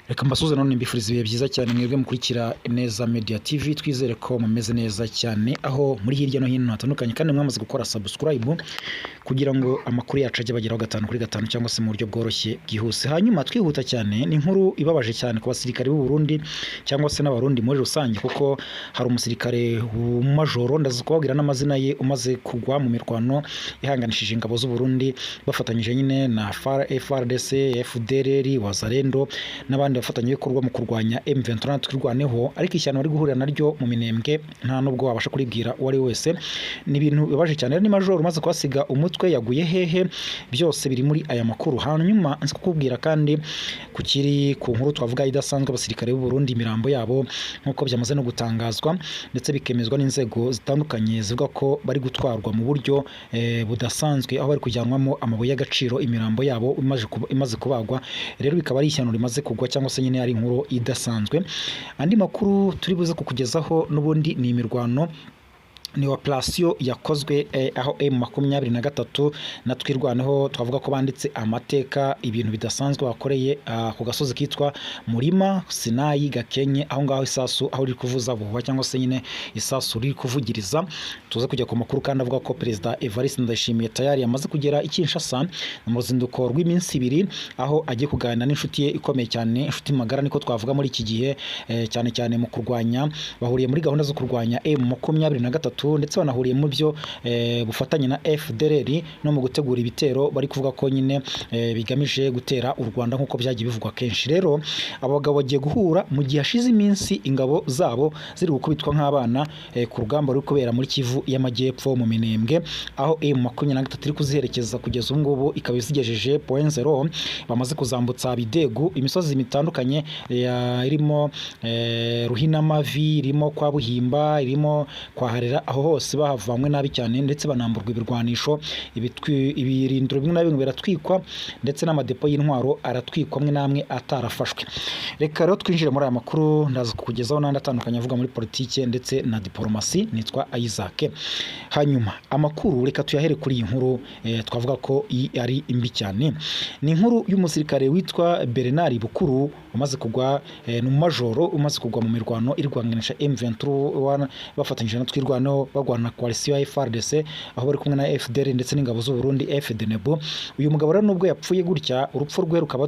Reka mbasuhuze none mbifuriza ibihe byiza cyane mwebwe mukurikira Neza Media TV. Twizere ko mumeze neza cyane aho muri hirya no hino hatandukanye, kandi mwamaze gukora subscribe kugira ngo amakuru yacu ajye abageraho gatanu kuri gatanu cyangwa se mu buryo bworoshye bwihuse. Hanyuma twihuta cyane, ni inkuru ibabaje cyane ku basirikare b'u Burundi cyangwa se n'Abarundi muri rusange, kuko hari umusirikare w'umajoro, ndaza kubabwira n'amazina ye, umaze kugwa mu mirwano ihanganishije ingabo z'u Burundi bafatanyije nyine na FARDC, FDLR, Wazalendo n'abandi bafatanyabikorwa mu kurwanya M23 Twirwaneho. Ariko ishyano bari guhurira naryo mu Minembwe nta nubwo wabasha kuribwira uwo ari we wese, ni ibintu bibabaje cyane. Rero ni majoro umaze kuhasiga umutwe, yaguye hehe? Byose biri muri aya makuru. Hanyuma nzi kukubwira kandi kukiri ku nkuru twavuga idasanzwe, abasirikare b'u Burundi imirambo yabo nk'uko byamaze no gutangazwa ndetse bikemezwa n'inzego zitandukanye, zivuga ko bari gutwarwa mu buryo budasanzwe, aho bari kujyanwamo amabuye y'agaciro, imirambo yabo imaze kubagwa. Rero bikaba ari ishyano rimaze kugwa cyangwa se nyine ari inkuru idasanzwe. Andi makuru turi buze kukugezaho n'ubundi ni imirwano, ni operasiyo yakozwe aho M23 na Twirwaneho twavuga ko banditse amateka, ibintu bidasanzwe bakoreye ku gasozi kitwa Murima Sinayi Gakenke, aho ngaho isasu aho riri kuvuza buhuha cyangwa se nyine isasu riri kuvugiriza. Tuze kujya ku makuru kandi avuga ko Perezida Evariste Ndayishimiye tayari yamaze kugera i Kinshasa mu ruzinduko rw'iminsi 2, aho agiye kuganira n'inshuti ye ikomeye cyane, inshuti magara niko twavuga muri iki gihe, cyane cyane mu kurwanya, bahuriye muri gahunda zo kurwanya M23, ndetse banahuriye mu byo bufatanye na FDLR no mu gutegura ibitero bari kuvuga ko nyine bigamije gutera u Rwanda nk'uko byagiye bivugwa kenshi. Rero aba bagabo bagiye guhura mu gihe hashize iminsi ingabo zabo ziri gukubitwa nk'abana ku rugamba ruri kubera muri Kivu y'Amajyepfo mu Minembwe, aho M23 iri kuziherekeza kugeza ubu ngubu ikaba izigejeje point zero. Bamaze kuzambutsa Bidegu, imisozi mitandukanye irimo Ruhinamavi, irimo kwa Buhimba, irimo kwa Harera, aho hose bahavanywe nabi cyane ndetse banamburwa ibirwanisho, ibirindiro bimwe na bimwe biratwikwa, ndetse n'amadepo y'intwaro aratwikwa amwe n'amwe atarafashwe. Reka rero twinjire muri aya makuru, ndaza kukugezaho n'andi atandukanye avuga muri politike ndetse na diporomasi. Nitwa Isaac. Hanyuma amakuru reka tuyahere kuri iyi nkuru twavuga ko iyi ari imbi cyane. Ni inkuru y'umusirikare witwa Bernard Bukuru umaze kugwa, ni umumajoro umaze kugwa mu mirwano iri guhanganisha M23 bafatanyije na Twirwaneho, barwana na coalition ya FARDC, aho bari kumwe na FDLR ndetse n'ingabo z'u Burundi FDNB. Uyu mugabo rero nubwo yapfuye gutya, urupfu rwe rukaba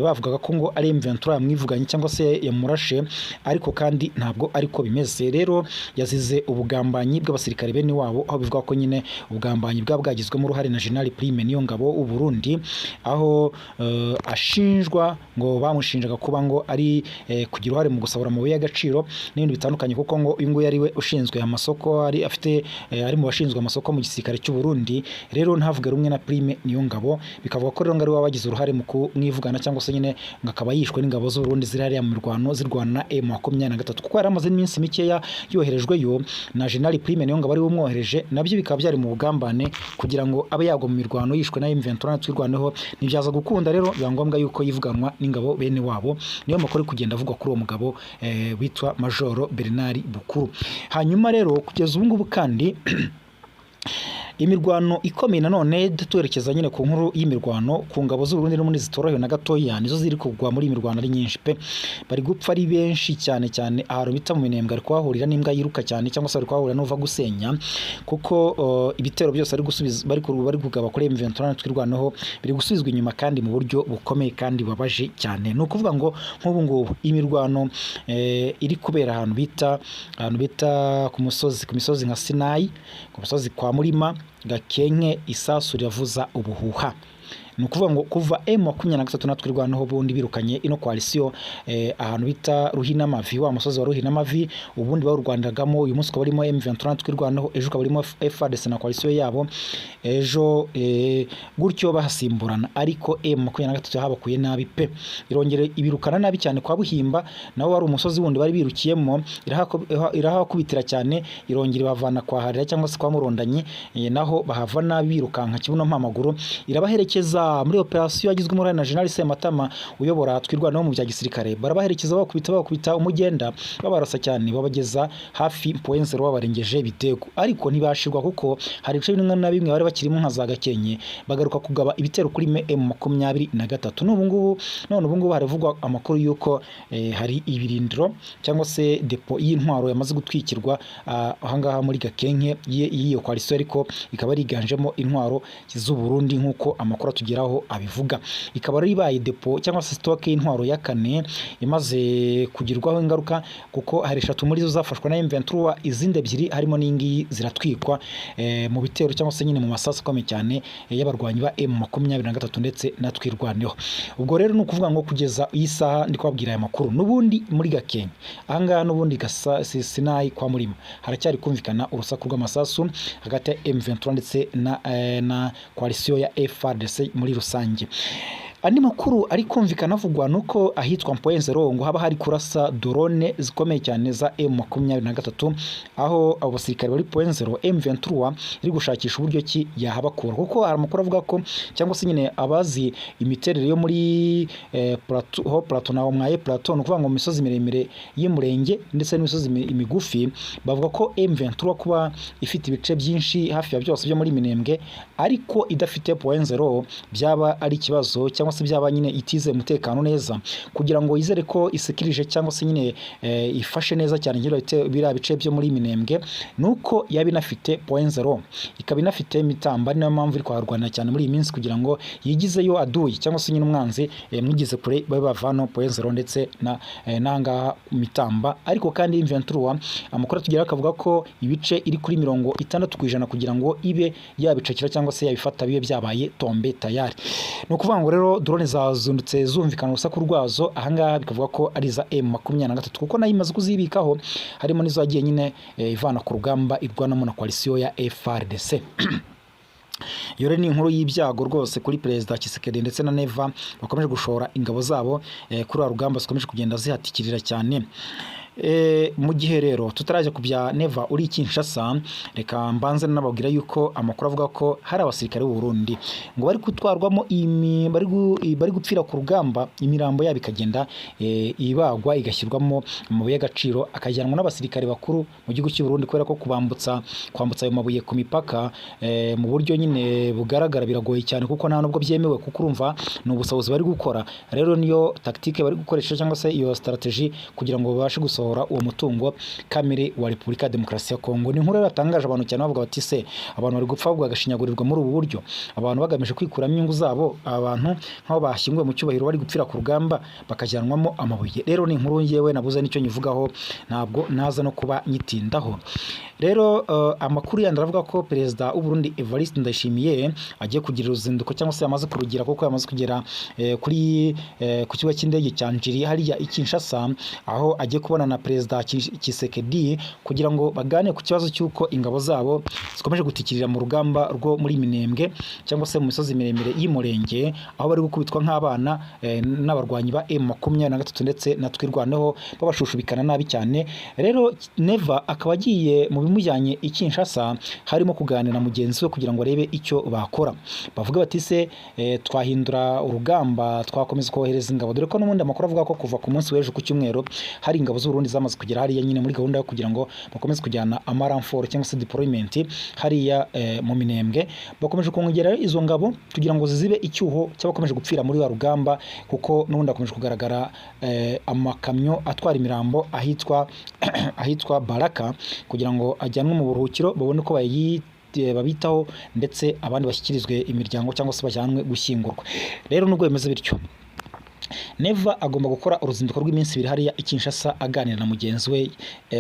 bavugaga ko ngo ari M23 yamwivuganye cyangwa se yamurashe, ariko kandi ntabwo ariko bimeze. Rero yazize ubugambanyi bw'abasirikare bene wabo, aho bivuga ko nyine ubugambanyi bwaba bwagizwemo uruhare na General Prime Niyongabo w'u Burundi, aho ashinjwa ngo bamushinjaga kuba ngo ari kugira uruhare mu gusahura amabuye y'agaciro n'ibindi bitandukanye, kuko ngo uyu nguyu ari we ushinzwe amasoko, ari afite ari mu bashinzwe amasoko mu gisirikare cy'u Burundi. Rero ntavuge rumwe na Prime Niyongabo, bikavuga ko rero ngo ari we wabagize uruhare mu kumwivugana cyangwa se nyine ngo akaba yishwe n'ingabo z'u Burundi ziri hariya mu mirwano zirwana na M23, kuko yari amaze iminsi mikeya yoherejweyo na General Prime Niyongabo, ari we umwohereje, nabyo bikaba byari mu bugambane kugira ngo abe yagwa mu mirwano yishwe na M23 na Twirwaneho. Ntibyaza gukunda rero, biba ngombwa yuko yivuganwa n'ingabo bene wabo. Niyo makuru ari kugenda avugwa kuri uwo mugabo witwa Majoro Bernard Bukuru. Hanyuma rero kugeza ubu ngubu kandi imirwano ikomeye nanone, twerekeza nyine ku nkuru y'imirwano ku ngabo z'u Burundi n'ubundi zitorohewe na gatoya, nizo ziri kugwa muri iyi mirwano ari nyinshi pe, bari gupfa ari benshi cyane cyane ahantu bita mu Minembwe, bari kuhahurira n'imbwa yiruka cyane cyangwa se bari kuhahurira n'uva gusenya, kuko ibitero byose bari gusubiza, bari kugaba kuri M23 Twirwaneho biri gusubizwa inyuma kandi mu buryo bukomeye kandi bubabaje cyane. Ni ukuvuga ngo nk'ubu ngubu imirwano iri kubera ahantu bita ku musozi, ku misozi nka Sinayi, ku musozi kwa Murima Gakenke, isasu riravuza ubuhuha. Ni ukuvuga ngo kuva M23 na Twirwaneho bundi birukanye ino coalition ahantu bita Ruhinamavi, wa musozi wa Ruhinamavi ubundi bawurwaniragamo, uyu munsi ukaba urimo M23 Twirwaneho, ejo ukaba urimo FARDC na coalition yabo, ejo gutyo bahasimburana. Ariko M23 yahabakuye nabi pe, irongera ibirukana nabi cyane kwa Buhimba, nawo wari umusozi wundi bari birukiyemo, irahakubitira cyane, irongera ibavana kwa Harira cyangwa se kwa Murondanyi, naho bahava nabi birukanka kibuno mpamaguru, irabaherekeza. Muri operasiyo yagizwemo uruhare na General Sematama uyobora Twirwaneho mu bya gisirikare, barabaherekeza, bakubita bakubita umugenda, babarasa cyane, babageza hafi Point Zero, babarengeje ibitego, ariko ntibashirwa kuko hari ibice bimwe na bimwe bari bakirimo nka za Gakenke. Bagaruka kugaba ibitero kuri M23. N'ubu ngubu, none ubu ngubu haravugwa amakuru y'uko hari ibirindiro cyangwa se depo y'intwaro yamaze gutwikirwa ahangaha muri Gakenke y'iyo coalition, ariko ikaba yiganjemo intwaro z'u Burundi nk'uko amakuru atugeraho abivuga. Ikaba ari ibaye depo cyangwa se stock y'intwaro ya kane imaze kugirwaho ingaruka, kuko hari eshatu muri zo zafashwe na M23, izindi ebyiri harimo n'ingiyi ziratwikwa mu bitero cyangwa se nyine mu masasu akomeye cyane y'abarwanyi ba M23 ndetse na Twirwaneho. Ubwo rero ni ukuvuga ngo kugeza iyi saha ndi kubabwira aya makuru, n'ubundi muri Gakenke ahangaha, n'ubundi gasa Sinayi kwa Murima, haracyari kumvikana urusaku rw'amasasu hagati ya M23 ndetse na coalition ya FARDC muri rusange. Andi makuru ari kumvikana avugwa nuko ahitwa Point Zero ngo haba hari kurasa drone zikomeye cyane za M23, aho abo basirikare bari Point Zero M23 iri gushakisha uburyo ki yahabakura, kuko hari amakuru avuga ko cyangwa se nyine abazi imiterere yo muri plateau, haut plateau na moyen plateau, ni ukuvuga ngo mu misozi miremire y'Umurenge ndetse n'imisozi migufi, bavuga ko M23 kuba ifite ibice byinshi hafi ya byose byo muri Minembwe ariko idafite Point Zero byaba ari ikibazo, cyangwa se byaba nyine itize umutekano neza kugira ngo yizere ko isekirije cyangwa se nyine ifashe neza cyane biriya bice byo muri Minembwe, nuko yaba inafite Point Zero, ikaba inafite Mitamba. Niyo mpamvu iri kuharwanira cyane muri iyi minsi kugira ngo yigizeyo aduyi cyangwa se nyine umwanzi mwigize kure, babe bavano Point Zero ndetse na n'ahangaha Mitamba. Ariko kandi M23 amakuru atugeraho akavuga ko ibice iri kuri 60% kugira ngo ibe yabicakira cyangwa se yabifata, bibe byabaye tombe tayari. Ni ukuvuga ngo rero drone zazundutse zumvikana urusaku rwazo ahangaha, bikavuga ko ari iza M23 kuko nayo imaze kuzibikaho, harimo n'izo yagiye nyine ivana ku rugamba irwanamo na coalition ya FARDC. Iyo rero ni inkuru y'ibyago rwose kuri Perezida Tshisekedi ndetse na Neva bakomeje gushora ingabo zabo kuri uru rugamba, zikomeje kugenda zihatikirira cyane. Mu gihe rero tutarajya ku bya Neva uri i Kinshasa, reka mbanze nababwira yuko amakuru avuga ko hari abasirikare b'u Burundi ngo bari gutwarwamo bari gupfira ku rugamba, imirambo yabo ikagenda ibagwa, igashyirwamo amabuye y'agaciro, akajyanwa n'abasirikare bakuru mu gihugu cy'u Burundi, kubera ko kubambutsa, kwambutsa ayo mabuye ku mipaka mu buryo nyine bugaragara biragoye cyane, kuko nta nubwo byemewe, kuko urumva ni ubusahuzi bari gukora. Rero niyo tactique bari gukoresha cyangwa se iyo strategy kugira ngo babashe gusohora uwo mutungo kamere wa Repubulika ya Demokarasi ya Kongo. Ni inkuru rero yatangaje abantu cyane, bavuga bati: "Se abantu bari gupfa bagashinyagurirwa muri ubu buryo, abantu bagamije kwikuramo inyungu zabo, abantu nk'aho bashyinguwe mu cyubahiro bari gupfira ku rugamba bakajyanwamo amabuye?" Rero ni inkuru ngewe nabuze nicyo nyivugaho, ntabwo naza no kuba nyitindaho. Rero amakuru yandi aravuga ko Perezida w'u Burundi Evariste Ndayishimiye agiye kugira uruzinduko cyangwa se yamaze kurugira, kuko yamaze kugera ku kibuga cy'indege cya Njiri hariya i Kinshasa, aho agiye kubona na Perezida Tshisekedi kugira ngo baganire ku kibazo cy'uko ingabo zabo zikomeje gutikirira mu rugamba rwo muri Minembwe cyangwa se mu misozi miremire y'Umurenge, aho bari gukubitwa nk'abana n'abarwanyi ba M23 ndetse na Twirwaneho, babashushubikana nabi cyane. Rero Neva akaba agiye mu bimujyanye i Kinshasa, harimo kuganira na mugenzi we kugira ngo arebe icyo bakora, bavuga bati: "Se twahindura urugamba, twakomeza kohereza ingabo?" Dore ko n'ubundi amakuru avuga ko kuva ku munsi w'ejo ku cyumweru hari ingabo z'u Burundi zamaze kugera hariya nyine muri gahunda yo kugira ngo bakomeze kujyana amarenfort cyangwa se deployment hariya mu Minembwe. Bakomeje kongera izo ngabo kugira ngo zizibe icyuho cy'abakomeje gupfira muri wa rugamba, kuko n'ubundi hakomeje kugaragara amakamyo atwara imirambo ahitwa Baraka kugira ngo ajyanwe mu buruhukiro babone uko babitaho, ndetse abandi bashyikirizwe imiryango cyangwa se bajyanwe gushyingurwa. Rero nubwo bimeze bityo, Neva agomba gukora uruzinduko rw'iminsi 2 hariya i Kinshasa aganira na mugenzi we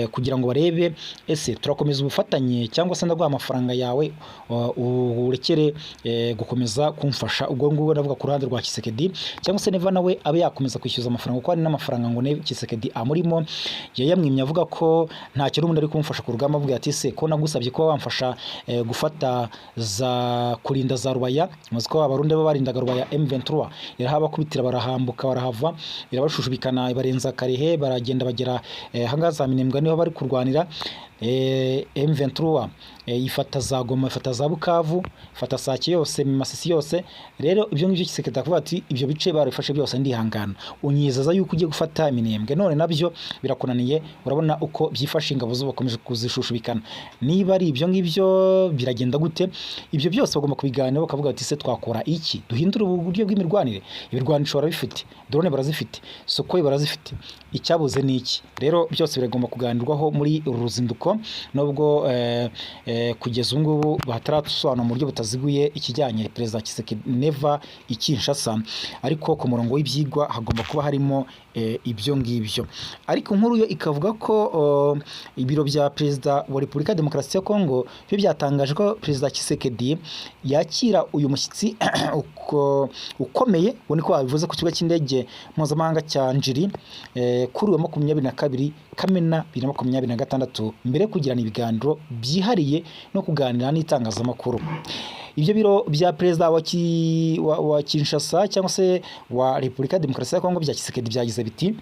kugira ngo barebe: ese turakomeza ubufatanye cyangwa se ndaguha amafaranga yawe urekere gukomeza kumfasha? Ubwo ngubwo ndavuga ku ruhande rwa Tshisekedi, cyangwa se Neva nawe abe yakomeza kwishyuza amafaranga, kuko hari n'amafaranga ngo Tshisekedi amurimo yayamwimye, avuga ko ntacyo n'ubundi ari kumufasha ku rugamba. Avuga ati: "Se ko nagusabye kuba wamfasha gufata za kurinda za Rubaya?" Muzi ko Abarundi bo barindaga Rubaya, M23 irahabakubitira barahambuka. Baraharambuka, barahava, irabashushubikana, ibarenza Karehe, baragenda bagera ahangaha za Minembwe niho bari kurwanira. M23 ifata za Goma, ifata za Bukavu, ifata Sake yose, Masisi yose. Rero ibyo ngibyo Tshisekedi akavuga ati ibyo bice barabifashe byose, ndihangana, unyizeza yuko ugiye gufata Minembwe, none nabyo birakunaniye. Urabona uko byifashe, ingabo zo bakomeje kuzishushubikana. Niba ari ibyo ngibyo, biragenda gute? Ibyo byose bagomba kubiganiraho, bakavuga bati se twakora iki? Duhindure uburyo bw'imirwanire? Ibirwanisho barabifite, drone barazifite, Sukhoi barazifite, icyabuze ni iki? Rero byose biragomba kuganirwaho muri uru ruzinduko, nubwo kugeza ubu ngubu batarasobanura mu buryo butaziguye ikijyanye Perezida Tshisekedi Neva i Kinshasa, ariko ku murongo w'ibyigwa hagomba kuba harimo ibyo ngibyo. Ariko inkuru yo ikavuga ko ibiro bya Perezida wa Repubulika ya Demokarasi ya Kongo byo byatangaje ko Perezida Tshisekedi yakira uyu mushyitsi ukomeye, ubu niko babivuze, ku kibuga cy'indege mpuzamahanga cya Njiri kuri uyu wa 22 Kamena 2026, mbere yo kugirana ibiganiro byihariye no kuganira n'itangazamakuru. Ibyo biro bya perezida wa Kinshasa cyangwa se wa Repubulika ya Demokarasi ya Kongo bya Tshisekedi byagize biti: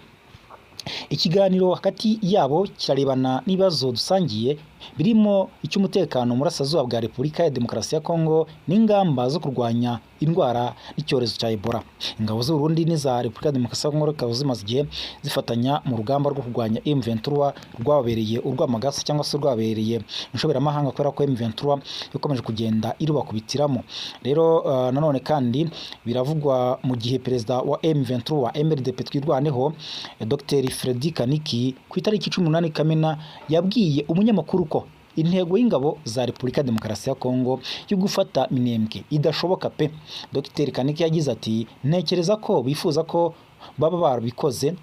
"Ikiganiro hagati yabo kirarebana n'ibibazo dusangiye, birimo icy'umutekano mu burasirazuba bwa Repubulika ya Demokarasi ya Kongo n'ingamba zo kurwanya indwara n'icyorezo cya Ebola." Ingabo z'u Burundi n'iza Repubulika ya Demokarasi ya Kongo zikaba zimaze igihe zifatanya mu rugamba rwo kurwanya M23, rwababereye urw'amagasa cyangwa se rwabereye inshoberamahanga, kubera ko M23 ikomeje kugenda irubakubitiramo. Rero nanone kandi biravugwa mu gihe perezida wa M23 MRDP Twirwaneho, Dr Freddy Kaniki, ku itariki 18 Kamena yabwiye umunyamakuru ko intego y'ingabo za Repubulika ya Demokarasi ya Kongo yo gufata Minembwe idashoboka pe. Dr Kaniki yagize ati: "Ntekereza ko bifuza ko baba barabikoze,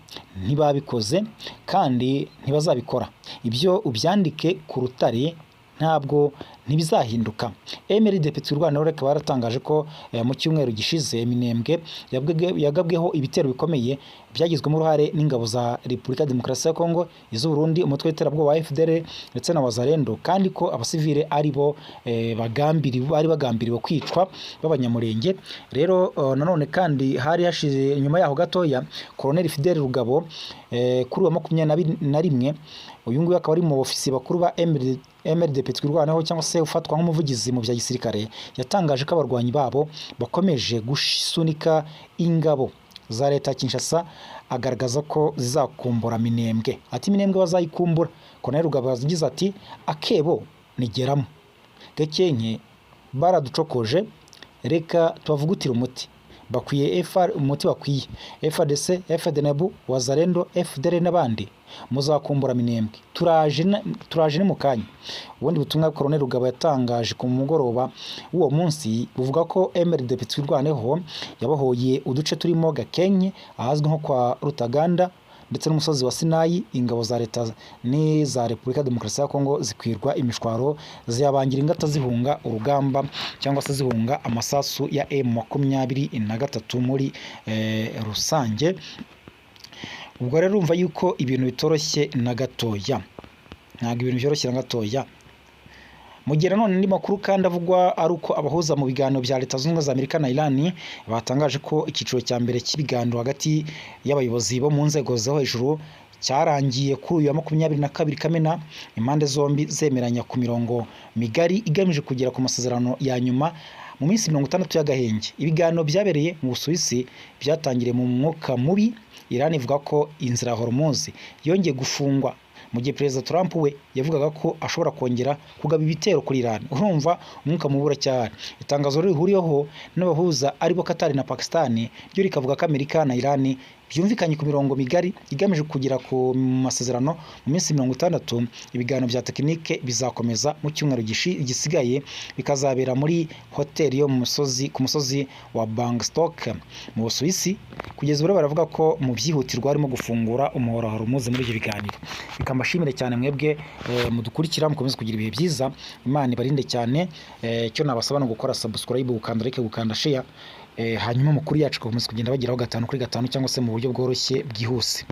ntibabikoze kandi ntibazabikora. Ibyo ubyandike ku rutare, ntabwo ntibizahinduka." MRDP Twirwaneho reka baratangaje ko mu cyumweru gishize Minembwe yagabweho ibitero bikomeye byagizwemo uruhare n'ingabo za Repubulika ya Demokarasi ya Kongo, iz'u Burundi, umutwe w'iterabwoba wa FDLR ndetse na Wazalendo, kandi ko abasivile ari bo bari bagambiriwe kwicwa b'Abanyamurenge. Rero nanone kandi hari hashize nyuma yaho gatoya Colonel Fidel Rugabo, kuri uwa 21, uyu nguyu akaba ari mu ofisi bakuru ba MRDP Twirwaneho cyangwa se ufatwa nk'umuvugizi mu bya gisirikare, yatangaje ko abarwanyi babo bakomeje gusunika ingabo za leta ya Kinshasa, agaragaza ko zizakumbura Minembwe. Ati Minembwe bazayikumbura. Colonel Rugabo yagize ati: "Akebo nigeramo Gakenke baraducokoje, reka tubavugutire umuti bakwiye, FR umuti bakwiye FARDC, FDNB, Wazalendo, FDLR n'abandi, muzakumbura Minembwe, turaje turaje ni mu kanya." Ubundi butumwa Colonel Rugabo yatangaje ku mugoroba w'uwo munsi buvuga ko MRDP Twirwaneho yabohoye uduce turimo Gakenke, ahazwi nko kwa Rutaganda, ndetse n'umusozi wa Sinayi. Ingabo za leta n'iza Repubulika ya Demokarasi ya Kongo zikwirwa imishwaro, ziyabangira ingata, zihunga urugamba cyangwa se zihunga amasasu ya M23 muri rusange. Ubwo rero urumva yuko ibintu bitoroshye na gatoya, ntabwo ibintu byoroshye na gatoya. Mu gihe nanone andi makuru kandi avugwa ari uko abahuza mu biganiro bya Leta Zunze Ubumwe za Amerika na Iran batangaje ko icyiciro cya mbere cy'ibiganiro hagati y'abayobozi bo mu nzego zo hejuru cyarangiye kuri uyu wa 22 Kamena, impande zombi zemeranya ku mirongo migari igamije kugera ku masezerano ya nyuma mu minsi 60 y'agahenge. Ibiganiro byabereye mu Busuwisi byatangiriye mu mwuka mubi, Iran ivuga ko inzira ya Hormuz yongeye gufungwa, mu gihe Perezida Trump we yavugaga ko ashobora kongera kugaba ibitero kuri Iran. Urumva umwuka mubi uracyahari. Itangazo rihuriyeho n'abahuza aribo Qatar na Pakistan ryo rikavuga ko Amerika na Iran byumvikanye ku mirongo migari igamije kugera ku masezerano mu minsi 60. Ibiganiro bya tekinike bizakomeza mu cyumweru gisigaye, bikazabera muri hoteli yo mu musozi ku musozi wa Bürgenstock mu Busuwisi. Kugeza ubu rero baravuga ko mu byihutirwa harimo gufungura umuhora wa Hormuz muri ibyo biganiro. Reka mbashimire cyane mwebwe mudukurikira, mukomeze kugira ibihe byiza, Imana ibarinde cyane. Icyo nabasaba ni ugukora subscribe, gukanda like, gukanda share, hanyuma amakuru yacu agakomeza kugenda bageraho gatanu kuri gatanu cyangwa se mu buryo bworoshye bwihuse.